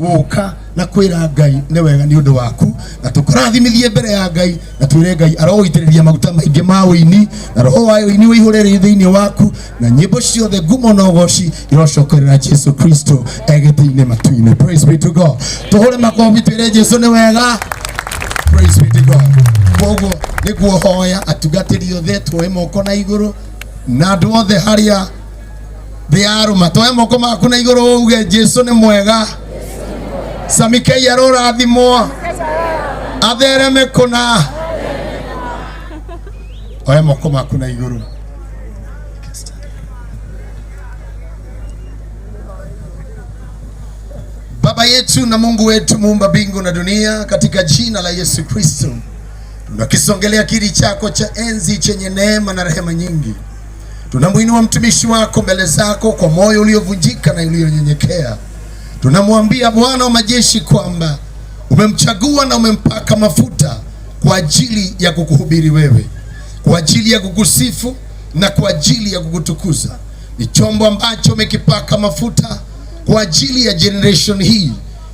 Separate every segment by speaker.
Speaker 1: Gũka na kwĩra Ngai nĩ wega nĩ ũndũ waku, na tũkũrathimithie mbere ya Ngai, na twĩre Ngai arogũitĩrĩria maguta maingĩ ma ũini, na roho wa ũini ũihũre thĩinĩ waku, na nyĩmbo ciothe ngumo na ũgoci irocokerera Jesu Kristo egĩtĩ-inĩ matu-inĩ. Praise be to God. Tũhũre makobi twĩre Jesu nĩ wega. Praise be to God. Koguo nĩguo hoya atungatĩri othe tuoe moko na igũrũ, na andũ othe harĩa thĩ yarũma, tuoe moko maku na igũrũ uge Jesu nĩ mwega. Samikei arorathimwo, athereme kũna. Oya moko maku na igũrũ. Baba yetu na Mungu wetu muumba mbingu na dunia, katika jina la Yesu Kristo tunakisongelea kiti chako cha enzi chenye neema na rehema nyingi. Tunamuinua mtumishi wako mbele zako kwa moyo uliovunjika na ulionyenyekea. Tunamwambia Bwana wa majeshi kwamba umemchagua na umempaka mafuta kwa ajili ya kukuhubiri wewe, kwa ajili ya kukusifu na kwa ajili ya kukutukuza. Ni chombo ambacho umekipaka mafuta kwa ajili ya generation hii,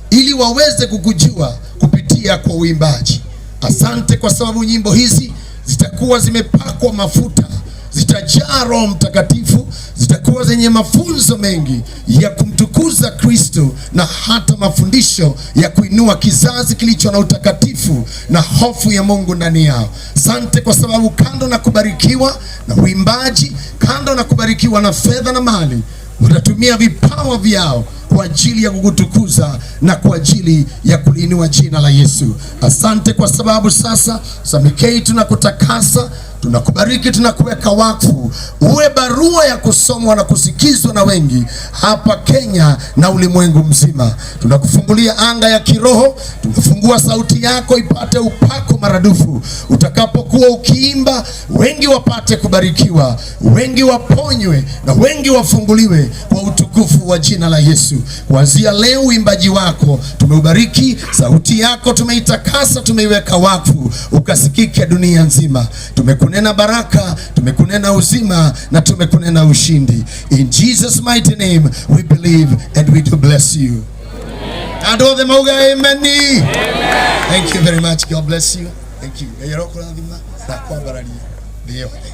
Speaker 1: ili waweze kukujua kupitia kwa uimbaji. Asante kwa sababu nyimbo hizi zitakuwa zimepakwa mafuta, zitajaa Roho Mtakatifu, zitakuwa zenye mafunzo mengi ya kumtukuza Kristo na hata mafundisho ya kuinua kizazi kilicho na utakatifu na hofu ya Mungu ndani yao. Asante kwa sababu kando na kubarikiwa na uimbaji, kando na kubarikiwa na fedha na mali, watatumia vipawa vyao kwa ajili ya kukutukuza na kwa ajili ya kuliinua jina la Yesu. Asante kwa sababu sasa Samikei tunakutakasa, tunakubariki, tunakuweka wakfu, uwe barua ya kusomwa na kusikizwa na wengi hapa Kenya na ulimwengu mzima. Tunakufungulia anga ya kiroho, tunafungua sauti yako ipate upako maradufu. Utakapokuwa ukiimba, wengi wapate kubarikiwa, wengi waponywe na wengi wafunguliwe kwa utukufu wa jina la Yesu. Kuanzia leo uimbaji wako tumeubariki, sauti yako tumeitakasa, tumeiweka wakfu, ukasikike dunia nzima. Tumekunena baraka, tumekunena uzima na tumekunena ushindi. In Jesus mighty name we believe and we do bless you. And all the mauga amen. Thank you very much. God bless you. Thank you. Ngai arokũrathima na akwambararia thĩ yothe.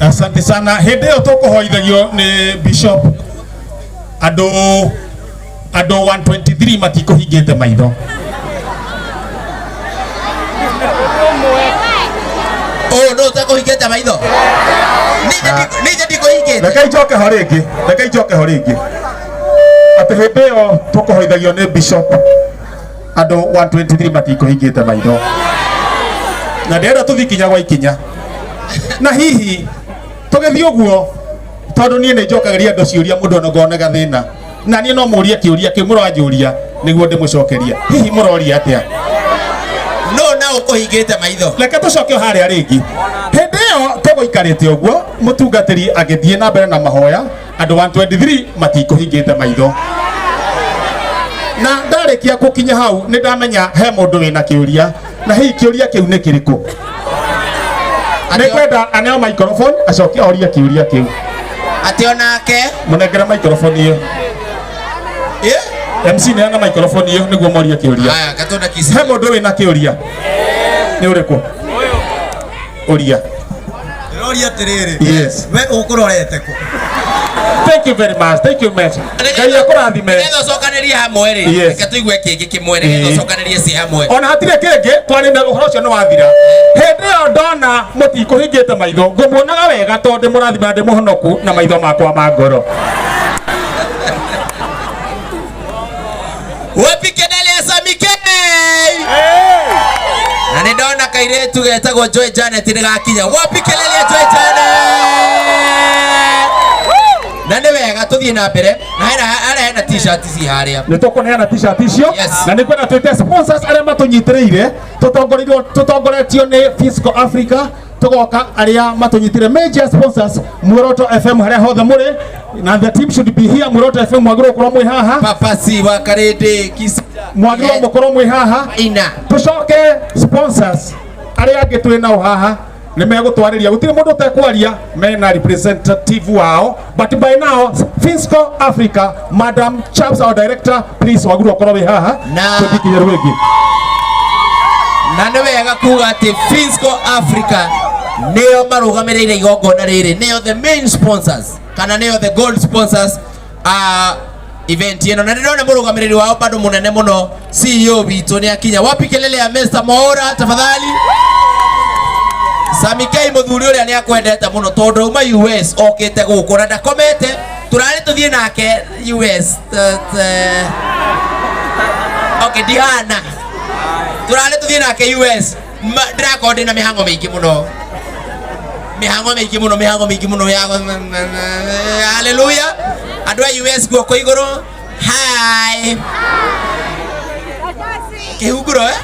Speaker 2: Asante sana. Hĩndĩ ĩyo tũkũhoithagio nĩ bishop, andũ 123 matikũhingĩte maitho.
Speaker 3: Ũũ nũ ũtekũhingĩte maitho? Niĩ ndikũhingĩte.
Speaker 2: Reke njoke ho rĩngĩ, reke njoke ho rĩngĩ, atĩ hĩndĩ ĩyo tũkũhoithagio nĩ bishop, andũ 123 matikũhingĩte maitho, na ndĩrenda tũthiĩ kinya gwa ikinya, na hihi tũgĩthiĩ ũguo, tondũ niĩ nĩ njokagĩria andũ ciũria mũndũ ona ngona gathĩna, na niĩ no mũrie kĩũria kĩu mũranjũria nĩguo ndĩmũcokeria. Hihi mũroria atĩa?
Speaker 3: Nũ na ũkũhingĩte maitho?
Speaker 2: Reke tũcoke harĩa rĩngĩ. Hĩndĩ ĩyo tũgũikarĩte ũguo, mũtungatĩri agĩthiĩ na mbere na mahoya, andũ 123 matikũhingĩte maitho, na ndarĩkia gũkinya hau nĩ ndamenya he mũndũ wĩna kĩũria, na hihi kĩũria kĩu nĩ kĩrĩkũ? Nĩ kwenda aneo microphone acoke orie kĩũria kĩu.
Speaker 3: Atĩ onake
Speaker 2: Mũnengere microphone ĩyo. MC, neana microphone ĩyo nĩguo morie kĩũria.
Speaker 3: Haya, gatunda kisi.
Speaker 2: He mũndũ wĩna kĩũria? Nĩ ũrĩkũ? Ũria.
Speaker 4: Ndĩroria atĩrĩrĩ.
Speaker 2: Yes.
Speaker 4: We ũkũrorete kũ?
Speaker 2: Thank you very much, thank you much. Ngai akũrathime.
Speaker 3: Nĩgetha ũcokanĩrie hamwe rĩ.
Speaker 2: Yes.
Speaker 3: Reke tũigue kĩngĩ kĩmwe nĩgetha ũcokanĩrie ci hamwe.
Speaker 2: Ona hatirĩ kĩngĩ twarĩ na ũhoro ũcio nĩ wathira. Hĩndĩ ĩyo ndona mũtikũhingĩte maitho, ngũmuonaga wega tondũ ndĩmũrathima, ndĩ mũhonoku na maitho makwa ma ngoro.
Speaker 3: Wapi kelele ya Sammy K? Na nĩ ndona kairĩtu getagwo Joy Janet nĩ gakinya. Wapi kelele ya Joy Janet? Na nĩ wega tũthiĩ na mbere, na hena harĩa hena T-shirt ci harĩa.
Speaker 2: Nĩ tũkũneana T-shirt icio.
Speaker 3: Yes.
Speaker 2: Na nĩ kwenda twĩte sponsors arĩa matũnyitĩrĩire, tũtongoretio nĩ Fiscal Africa, tũgoka arĩa matũnyitĩrĩire, major sponsors Muoroto FM, harĩa hothe mũrĩ, na the team should be here. Muoroto FM mwagĩrĩirwo gũkorwo mwĩ haha.
Speaker 3: Papa si wa Karĩndĩ Kisi.
Speaker 2: Mwagĩrĩirwo mũkorwo mwĩ haha.
Speaker 3: Ina.
Speaker 2: Tũcoke sponsors arĩa angĩ twĩ nao haha. Nĩ megũtwarĩria, gũtirĩ mũndũ ũtekwaria, mena representative wao. But by now, Finsco Africa, Madam Chaps, our director, please, wagurwo korwo wĩ haha.
Speaker 3: Na-
Speaker 2: Tũthiĩ rwĩngĩ.
Speaker 3: Na nĩ wega kuga atĩ Finsco Africa nĩo marũgamĩrĩire igongona rĩrĩ, nĩo the main sponsors kana nĩo the gold sponsors a event ĩno, na ndĩrona mũrũgamĩrĩri wao bado mũnene mũno, CEO witũ, nĩ akinya. Wapi kelele ya Mr. Moora tafadhali? Sami K, mũthuri ũrĩa nĩ akwendete mũno tondũ auma US okĩte gũkũ na ndakomete, tũrarĩ tũthiĩ nake US. Okay, ndihana tũrarĩ tũthiĩ nake US. Ndĩrakorwo ndĩna mĩhang'o mĩingĩ mũno, mĩhang'o mĩingĩ mũno, mĩhang'o mĩingĩ mũno ya haleluya. Andũ a US, guoko igũrũ. Hi, kĩhunguro, eh?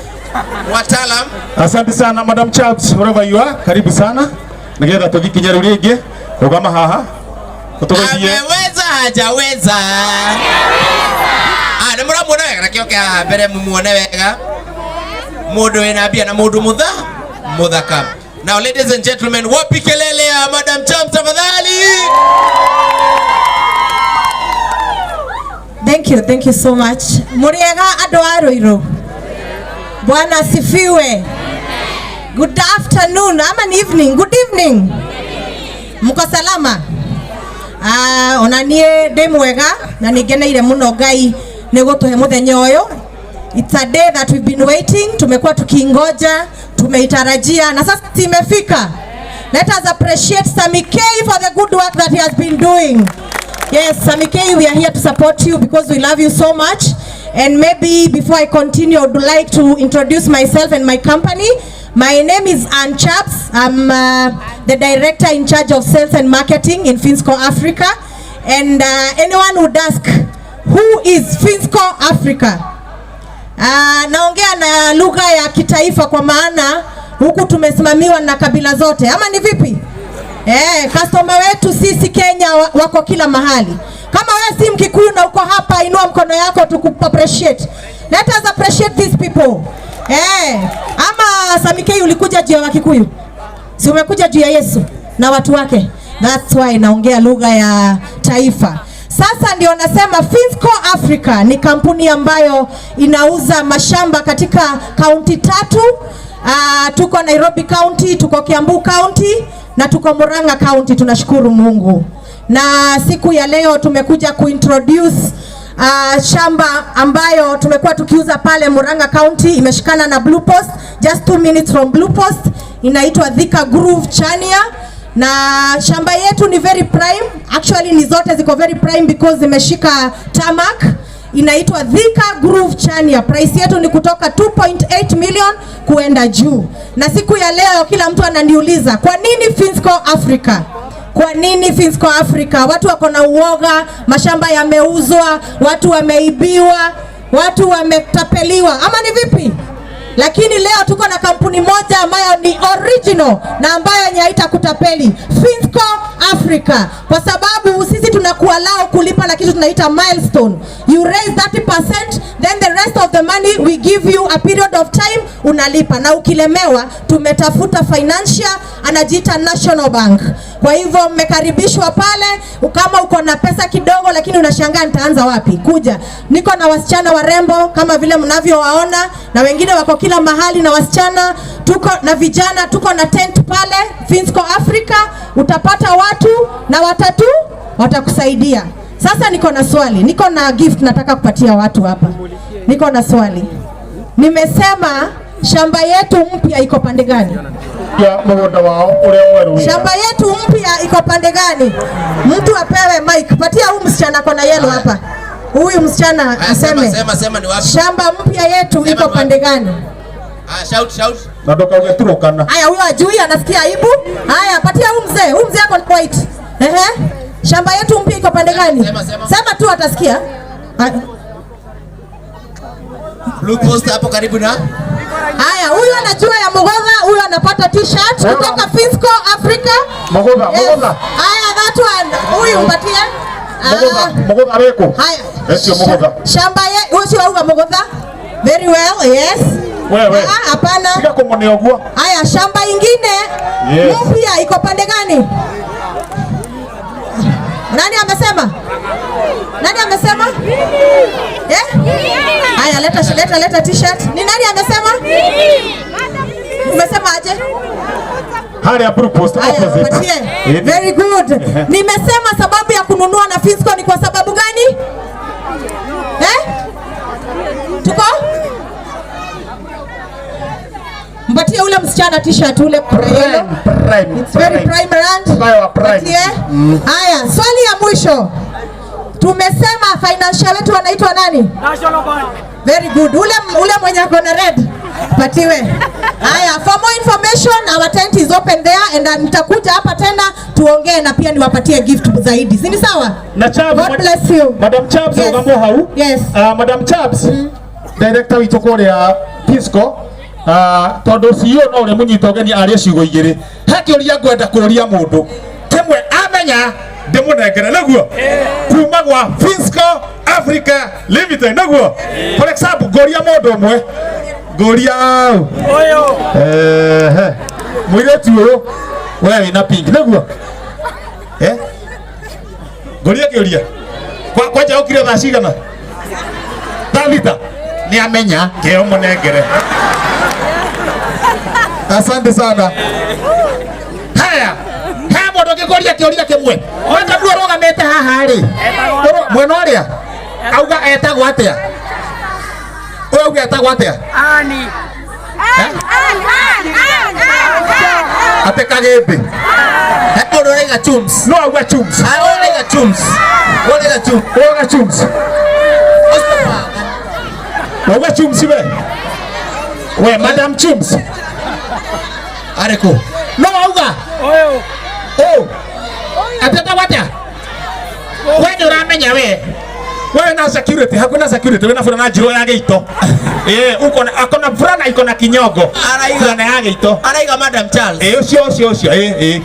Speaker 3: Wataalam.
Speaker 2: Asante sana, Madam Chaps, wherever you are, karibu sana. Nigetha tũthiĩ kinya rĩu rĩngĩ, rũgama haha. Tũtũgeithie.
Speaker 3: Ameweza hajaweza? Ah, nĩ mũramuona wega, na kĩoke haha mbere mumuone wega, mũndũ wĩna mbia na mũndũ mũthaka. Now, ladies and gentlemen, wapi kelele ya Madam Champs tafadhali?
Speaker 5: Thank you, thank you so much. Muriega andũ a Ruiru. Bwana asifiwe. Good afternoon, ama ni evening. Good evening. Mko salama? Ah, ona niĩ ndĩ mwega na nĩ ngeneire mũno Ngai nĩ gũtũhe mũthenya ũyũ. It's a day that we've been waiting, tumekuwa tukiingoja, tumeitarajia na sasa imefika. Let us appreciate Sami K for the good work that he has been doing. Yes, Sami K, we are here to support you because we love you so much. And maybe before I continue, I would like to introduce myself and my company. My name is Ann Chaps. I'm the director in charge of sales and marketing in Finsco Africa. And anyone would ask, who is Finsco Africa? Naongea na lugha ya kitaifa kwa maana huku tumesimamiwa na kabila zote, ama ni vipi? Customer wetu sisi Kenya wako kila mahali. Kama wewe si Mkikuyu na uko hapa, inua mkono yako tuku appreciate. Let us appreciate these people. Ama Sami K, ulikuja juu ya Wakikuyu? Si umekuja juu ya Yesu na watu wake? That's why naongea lugha ya taifa. Sasa ndio nasema Finsco Africa ni kampuni ambayo inauza mashamba katika kaunti tatu. Tuko Nairobi County, tuko Kiambu County na tuko Murang'a County. Tunashukuru Mungu. Na siku ya leo tumekuja kuintroduce shamba ambayo tumekuwa tukiuza pale Murang'a County, imeshikana na Blue Post, just 2 minutes from Blue Post, inaitwa Thika Groove Chania, na shamba yetu ni very prime. Actually ni zote ziko very prime because zimeshika tarmac. Inaitwa Thika Groove Chania. Price yetu ni kutoka 2.8 million kuenda juu. Na siku ya leo kila mtu ananiuliza, kwa nini Finsco Africa? Kwa nini Finsco Africa? Watu wako na uoga, mashamba yameuzwa, watu wameibiwa, watu wametapeliwa, ama ni vipi? Lakini leo tuko na kampuni moja ambayo ni original na ambayo yenye haitakutapeli, Finsco Africa, kwa sababu sisi tunakuallow kulipa na kitu tunaita milestone. You raise 30%, then the rest of the money we give you a period of time unalipa, na ukilemewa tumetafuta financial anajiita National Bank. Kwa hivyo mmekaribishwa pale. Kama uko na pesa kidogo lakini unashangaa nitaanza wapi, kuja. Niko na wasichana warembo kama vile mnavyowaona, na wengine wako kila mahali na wasichana, tuko na vijana, tuko na tent pale Finsco Africa, utapata watu na watatu watakusaidia. Sasa niko na swali, niko na gift nataka kupatia watu hapa. Niko na swali. Nimesema shamba yetu mpya iko pande gani?
Speaker 2: Ya mũgũnda wao ũrĩa mwerũ wĩra.
Speaker 5: Shamba yetu mpya iko pande gani? Mtu apewe mic. Patia huyu msichana kona yellow hapa. Huyu msichana
Speaker 3: Haya, sema,
Speaker 5: aseme.
Speaker 3: sema, sema ni wapi?
Speaker 5: Shamba mpya yetu
Speaker 3: Sema
Speaker 5: iko
Speaker 3: ni wapi?
Speaker 5: pande gani?
Speaker 3: Ah, shout, shout.
Speaker 2: Na ndũkauge Turukana.
Speaker 5: Haya, huyo ajui, anasikia aibu. Haya, patia huyu mzee. Huyu mzee ako white. Ehe. Shamba yetu mpya iko pande gani?
Speaker 3: Sema, sema.
Speaker 5: Sema tu atasikia. Haya.
Speaker 3: Blue Post hapo karibu na
Speaker 5: Haya, huyu anajua ya Mugotha, huyu anapata t-shirt kutoka Finsco Africa.
Speaker 2: Mugotha,
Speaker 5: Yes.
Speaker 2: Mugotha.
Speaker 5: Haya, that one. Huyu mpatie.
Speaker 2: Mugotha,
Speaker 5: Ah.
Speaker 2: Mugotha wĩkũ?
Speaker 5: Haya.
Speaker 2: Ecio Mugotha.
Speaker 5: Shamba ye, ucio auga Mugotha. Very well, yes.
Speaker 2: Wewe.
Speaker 5: Ah, hapana.
Speaker 2: Tiga kũmũne ũguo.
Speaker 5: Haya, Haya, shamba ingine
Speaker 2: Yes.
Speaker 5: mpya iko pande gani? Nani amesema? Nani amesema? Eh? Haya, leta leta leta t-shirt. Ni nani amesema? Umesema aje?
Speaker 2: Harĩa Blue Post
Speaker 5: Haya,
Speaker 2: opposite.
Speaker 5: patie.
Speaker 2: Ĩni.
Speaker 5: Very good. Nimesema sababu ya kununua na Finsco ni kwa sababu gani? Eh? Tuko? Mpatie ule msichana t-shirt ule yellow.
Speaker 2: Prime.
Speaker 5: It's very prime brand.
Speaker 2: Prime wa prime.
Speaker 5: Patie. Haya, swali ya mwisho. Tumesema financial wetu wanaitwa nani?
Speaker 6: National Bank.
Speaker 5: Very good. Ule mwenye ako na red patiwe. Haya, for more information our tent is open there and nitakuja hapa tena tuongee na pia niwapatie gift zaidi. Si ni sawa?
Speaker 2: Na Chabs,
Speaker 5: God bless you.
Speaker 2: Madam Chabs
Speaker 5: Yes.
Speaker 2: rũgamo hau.
Speaker 5: Yes.
Speaker 2: Madam Chabs, director witũ kũrĩa Pisco, tondũ CEO no ũrĩa mũnyita ũgeni arie ciugo igĩrĩ, he kĩũria ngwenda kũũria mũndũ kĩmwe amenya ndĩmũnengere nĩguo kuma gwa Finsco Africa Limited nĩguo. For example, ngũria mũndũ ũmwe, ngũria
Speaker 6: Ũyũ.
Speaker 2: ehe mũirĩtu ũyũ we wĩna pink nĩguo, eh, ngũria kĩũria. Kwanja ũkire thaa cigana? Thaa 6. Nĩ amenya kĩo mũnengere. Asante sana. Haya, he mũndũ ũngĩkũria kĩũria kĩmwe? Wenda guo ũrũgamĩte haha rĩ, mwena ũrĩa auga etagwo atĩa? Ũyũ auga etagwo atĩa?
Speaker 6: Ani.
Speaker 2: Atĩ kagĩmbĩ?
Speaker 3: He mũndũ ũraiga Chums.
Speaker 2: No auga Chums.
Speaker 3: Ah, ũraiga Chums. Ũraiga Chums.
Speaker 2: Auga Chums.
Speaker 3: Ũcio mwanga.
Speaker 2: Auga Chums we. We Madam Chums.
Speaker 3: Arĩ kũ?
Speaker 2: No auga.
Speaker 6: Ũyũ.
Speaker 2: Oh. Atĩ etagwo atĩa? We nĩ ũramenya we. Wewe na security, hakuna security, wewe na fulana njirũ ya gĩito. Eh, uko na akona fulana iko na kinyongo.
Speaker 3: Araiga.
Speaker 2: Fulana ya gĩito.
Speaker 3: Araiga Madam Charles.
Speaker 2: Eh, ũcio ũcio ũcio, eh eh.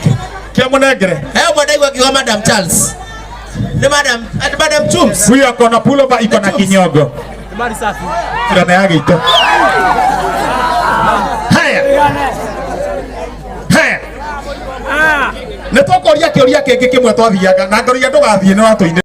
Speaker 2: Kĩa mũnengere.
Speaker 3: He ũmwe ndaigua akiuga Madam Charles. Nĩ Madam, ati Madam Chums.
Speaker 2: Huyu akona pullover iko na kinyongo.
Speaker 6: Mali safi.
Speaker 2: Fulana ya gĩito. Haya. Haya.
Speaker 6: Ah.
Speaker 2: Nĩ tũkũria kĩũria kĩngĩ kĩmwe twathiaga na ngaruria ndũgathiĩ nĩ watũinĩra.